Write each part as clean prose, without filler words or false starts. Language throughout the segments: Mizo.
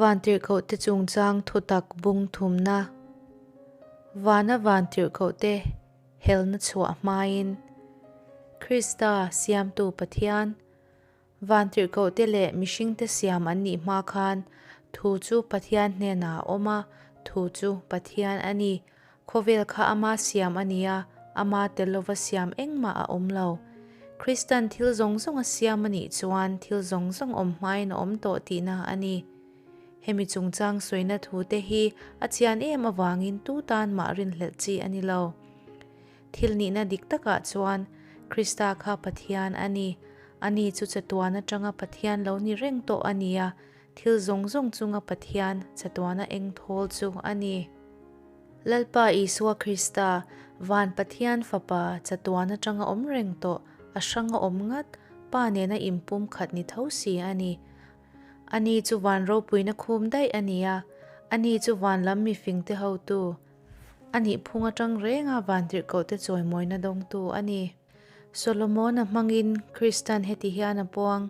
Vantirhkohte chungchang thutak bung thumna, Vana vantirhkohte helna chhuah hmain, Krista siamtu Pathian, Vantirhkohte leh mihringte siam an nih hma khan Thu chu Pathian hnenah a awm a, Thu chu Pathian a ni. Khawvel kha ama siam a ni a, ama tel lova siam engmah a awm lo. Kristan thil zawng zawng a siam a nih chuan thil zawng zawng awm hmain a awm tawh tihna a ni. Hemi chungchang sawina thute hi a chian em avangin tu tan mah rinhlelh chi a ni lo. Thil nihna dik takah chuan Krista kha Pathian a ni. Ani chu chatuan atanga Pathian lo ni reng tawh a ni a, thil zawng zawng chunga Pathian chatuana eng thawl chu a ni. Lalpa Isua Krista, Van Pathian Fapa chatuan atanga awm reng tawh, a hranga awm ngat, Pa nena inpum khat ni tho si a ni. Ani chu van ropuina khum daih a ni a, ani chu van lam mifingte hotu, A nih phung atang renga vantirhkohte chawimawina dawngtu a ni. Solomona hmangin Kristan heti hian a puang,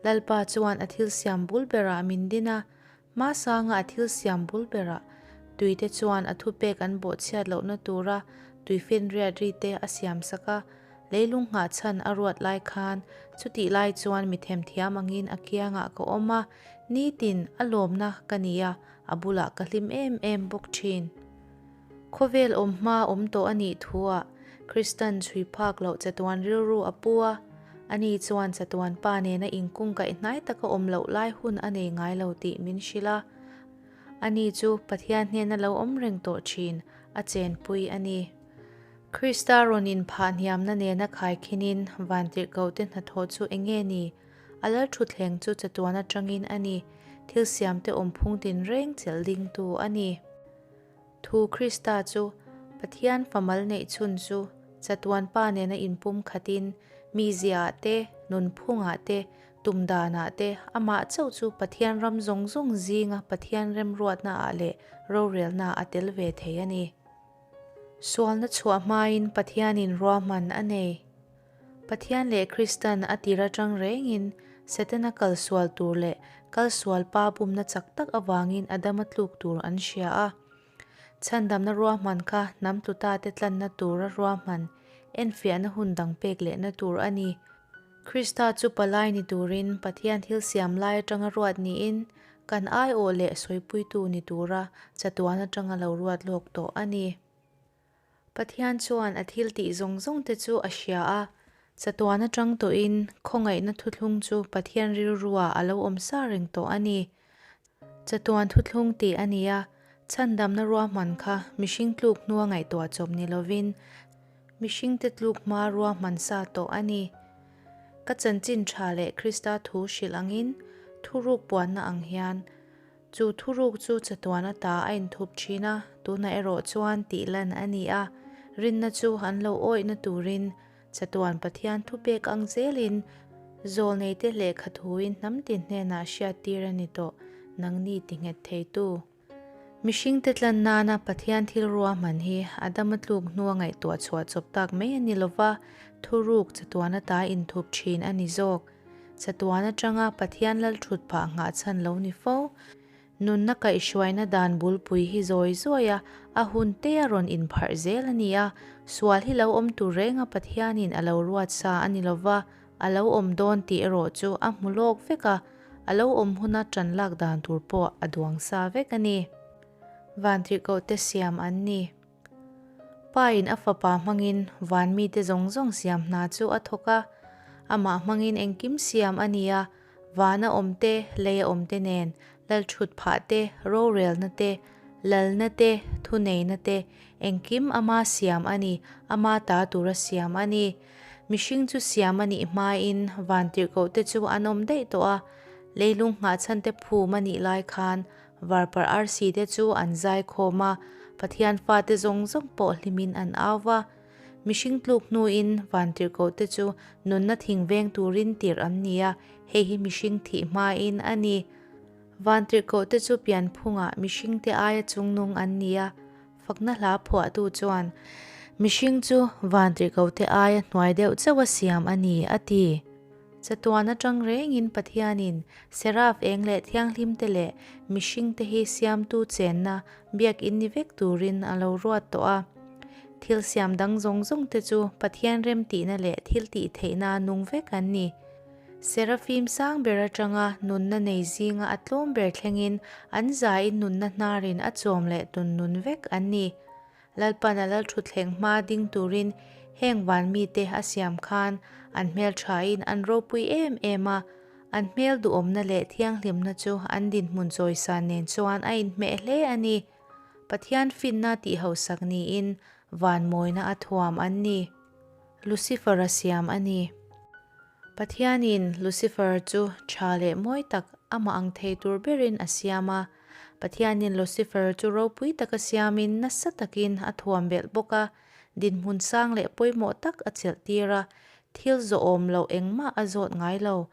Lalpa chuan a thil siam bul berah min din a, hmasanga a thil siam bul berah tuite chuan a thupek an bawhchhiat lohna tura tuifinriat rite a siamsak a, leilung nghahchhan a ruat lai khan chutih lai chuan mi themthiam angin a kiangah ka awm a, nitin a lawmna ka ni a, A bulah ka hlim em em bawk thin. Khawvel awm hma awm tawh a nih thuah Kristan chhui phak loh chatuan rilru a pu a, ani chuan chatuan pa nena inkung kaih hnai taka awm loh lai hun a nei ngai lo tih min hrilh a. Ani chu Pathian hnena lo awm reng tawh thin a chenpui a ni. Krista rawn inphah hniamna nena khaikhinin vantirhkohte hnathawh chu enge ni? A lal thutthleng chu chatuan atangin a ni, thil siamte awmphung tinreng chelh dingtu a ni. Thu Krista chu Pathian famal neih chhun chu chatuan Pa nena inpum khatin mizia-ah te, nunphungah te, tumdanah te amah chauh chu Pathian ram zawng zawng zinga Pathian remruatnaah leh rorelnaah a tel ve thei a ni. Sualna chhuah hmain Pathianin ruahman a nei. Pathian leh Kristan a tir atang rengin Setana kal sual tur leh kal sual pa bumna chak tak avangin Adama tluk tur an hria a. Chhandamna ruahman kha hnam tlutate tlanna tura ruahman enfiahna hun dang pek lehna tur a ni. Krista chu palai ni turin Pathian thil siam lai atanga ruat niin kan aiawh leh sawipuitu ni tura chatuan atanga lo ruat lawk tawh a ni. Pathian chuan a thil tih zawng zawng te chu a hria a, chatuan atang tawhin khawngaihna thuthlung chu Pathian rilruah a lo awm sa reng tawh a ni. Chatuan thuthlung tih a ni a, chhandamna ruahman kha mihring tluk hnua ngaihtuah chawp ni lovin mihringte tluk hma ruahman sa tawh a ni. Ka chanchin tha leh Krista thu hrilh angin thuruk puanna ang hian Chu thuruk chu chatuan ata a inthup thin a, tunah erawh chuan tih lan a ni a, rinna chu an lo awihna turin chatuan Pathian thupek ang zelin zawlneite lehkha thuin hnam tin hnenah hriattir a ni tawh, nangni ti nghet theitu. Mihringte tlan nana Pathian thil ruahman hi Adama tluk hnua ngaihtuah chhuah chawp tak mai a ni lova, thuruk chatuan ata inthup thin a ni zawk. Chatuan atanga Pathian lal thut phah nghah chhan lo ni fo. Nunna kaihhruaina dan bulpui hi zawi zawi a, a hun te a rawn inpharh zel a ni a. Sual hi lo awm tur renga Pathianin a lo ruat sa a ni lova, a lo awm dawn tih erawh chu a hmu lawk vek a, a lo awm huna tan lak dan tur pawh a duang sa vek a ni. Vantirhkohte siam an ni. Pa in a fapa hmangin van mite zawng zawng siam hna chu a thawk a, amah hmangin engkim siam a ni a, vana awm te, leia awm te nen, lalthut phah te, rorelna te, lalna te, thuneina te, engkim ama siam a ni, ama ta tura siam a ni. Mihring chu siam a nih hmain vantirhkoh te chu an awm daih tawh a, leilung nghahchhan te phum a nih lai khan Varparh arsi te chu an zai khawm a, Pathian fate zawng zawng pawh hlimin an au va. Mihring tluk hnuin vantirhkoh te chu nunna thing veng turin tirh an ni a, hei hi mihring thih hmain a ni. Vantirhkoh te chu pianphungah mihringte aia chungnung an ni a, fakna hla phuahtu chuan, Mihring chu vantirhkoh te aia hnuai deuh chauh a siam a ni, a ti. Chatuan atang rengin Pathianin Seraf eng leh thianghlimte leh mihringte hi siamtu chenna biakinn ni vek turin a lo ruat tawh a. Thil siam dang zawng zawngte chu Pathian remtihna leh thil tih theihna nung vek an ni. Serafim sang ber atanga nunna nei zinga a tlawm ber thlengin an zaiin nunna hnarin a chawm leh tun nun vek an ni. Lalpan a lalthutthleng hma ding turin heng van mite a siam khan an hmel thain an ropui em em a, an hmel duhawmna leh thianghlimna chu an dinhmun chawisan nen chuan a inhmeh hle a ni. Pathian finna tihhausak niin van mawina a thuam an ni. Lucifer-a siam a ni. Pathianin Lucifer chu tha leh mawi tak amah ang thei tur berin a siam a. Pathianin Lucifer chu ropui taka siamin nasa takin a thuam belh bawk a, dinhmun sang leh pawimawh tak a chelh tir a, thil zawhawm loh engmah a zawt ngai lo.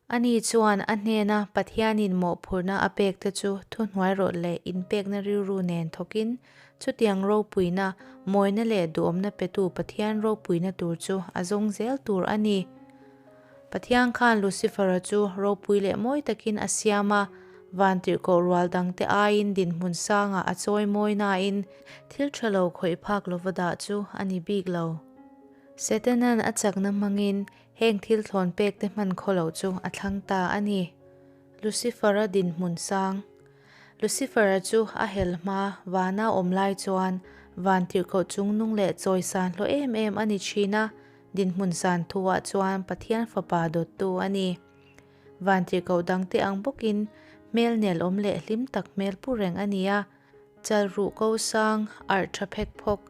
Ani chuan a hnena Pathianin mawhphurhna a pekte chu thuhnuairawlh leh inpekna rilru nen thawkin chutiang ropuina, mawina leh duhawmna petu Pathian ropuina tur chu a zawng zel tur a ni. Pathian khan Lucifer-a chu ropui leh mawi takin a siam a, vantirhkoh rual dangte aiin dinhmun sangah a chawi mawi nain thil tha lo khawih phak lova dah chu a ni bik lo. Setanan a chakna hmangin heng thil thlawn pekte hman khaw loh chu a thlang ta a ni. Lucifer-a dinhmun sang Lucifer-a chu a hel hma vana awm lai chuan vantirhkoh chungnung leh chawisan hlawh em em a ni thin a, Dinhmun san thuah chuan Pathian Fapa dawttu a ni. Vantirhkoh dangte ang bawkin hmel nel awm leh hlim tak hmel pu reng a ni a. Chal ruh ko sang, arh tha phek phawk,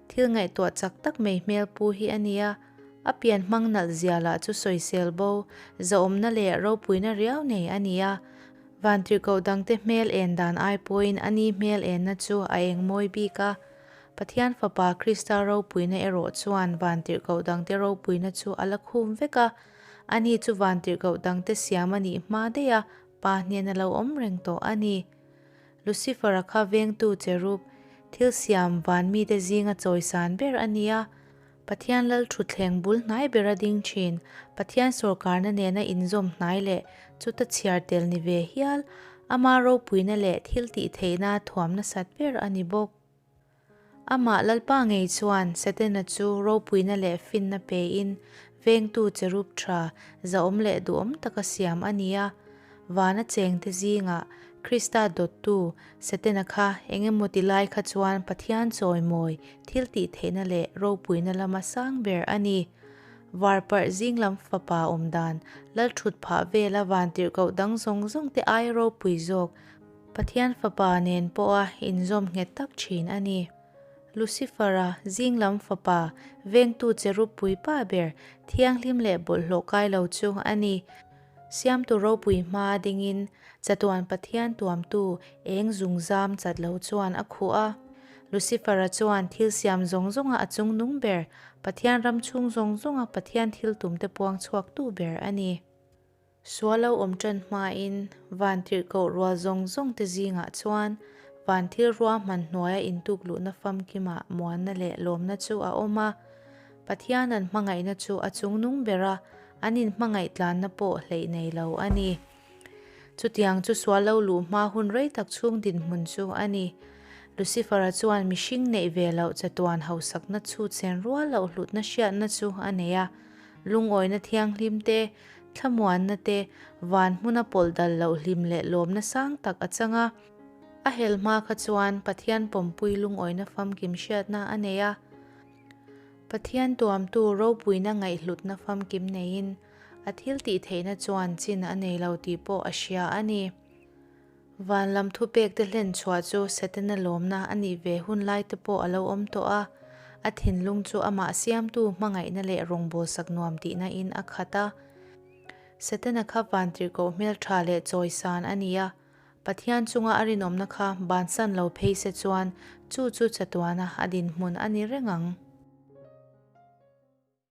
thil ngaihtuah chak tak mai hmel pu hi a ni a. A pian hmang nalh zia lah chu sawisel bo, zahawmna leh ropuina riau nei a ni a. Vantirhkoh dangte hmel en dan ai pawhin a ni hmel enna chu a eng mawi bik a. Pathian Fapa Krista ropuina erawh chuan vantirhkoh dangte ropuina chu a la khum vek a, ani chu vantirhkoh dangte siam a nih hma daih a, Pa hnen a lo awm reng tawh a ni. Lucifer-a kha vengtu cherub, thil siam van mite zinga chawisan ber a ni a, Pathian lal thutthleng bul hnai bera ding thin, Pathian sawrkarna nena inzawm hnai leh chuta chhiar tel ni ve hial, ama ropuina leh thil tihtheihna thuam nasat ber a ni bawk. Amah Lalpa ngei chuan Setana chu ropuina leh finna pein vengtu cherub tha, zahawm leh duhawm taka siam a ni a. Vana chengte zingah Krista dawttu Setana kha eng emaw ti lai kha chuan Pathian chawimawi, thil tihtheihna leh ropuina lama sang ber a ni. Varparh zinglam fapa awm dan, Lalthut phah vela vantirhkoh dang zawng zawngte aia ropui zawk, Pathian Fapa nen pawha inzawm nghet tak thin a ni. Lucifer-a, zinglam fapa, vengtu cherub puipa ber, thianghlim leh bawlhhlawh kai lo chu a ni. Siamtu ropui hma dingin chatuan Pathian tuamtu eng zungzam chat lo chuan a khuh a. Lucifer-a chuan thil siam zawng zawnga a chungnung ber, Pathian ram chhung zawng zawnga Pathian thil tumte puang chhuaktu ber a ni. Sual lo awm ṭan hmain van tirhkoh rual zawng zawngte zingah chuan van thil ruahman hnuaia intuk luhna famkimah muanna leh lawmna chu a awm a. Pathian an hmangaihna chu a chungnung ber a, an inhmangaih tlanna pawh hleih nei lo a ni. Chutiang chu sual lo luh hma hun rei tak chhung dinhmun chu a ni. Lucifer-a chuan mihring neih ve loh chatuan hausakna chhut sen rual loh hlutna hriatna chu a nei a. Lungawina thianghlim te, Thlamuanna te, van hmuna pawlh dal loh hlim leh lawmna sang tak a chang a. A hel hma kha chuan Pathian pawmpui lungawina famkim hriatna a nei a. Pathian tuamtu ropuina ngaihhlutna famkim neiin a thil tih theihna chuan chin a nei lo tih pawh a hria a ni. Van lam thupekte hlen chhuah chu Setana lawmna a nih ve hun lai te pawh a lo awm tawh a, a thinlung chu amah siamtu hmangaihna leh rawngbawlsak nuam tihna in a khat a. Setana kha vantirhkoh hmeltha leh chawisan a ni a, Pathian chunga a rinawmna kha bansan lo phei se chuan chu chu chatuana a dinhmun a ni reng ang.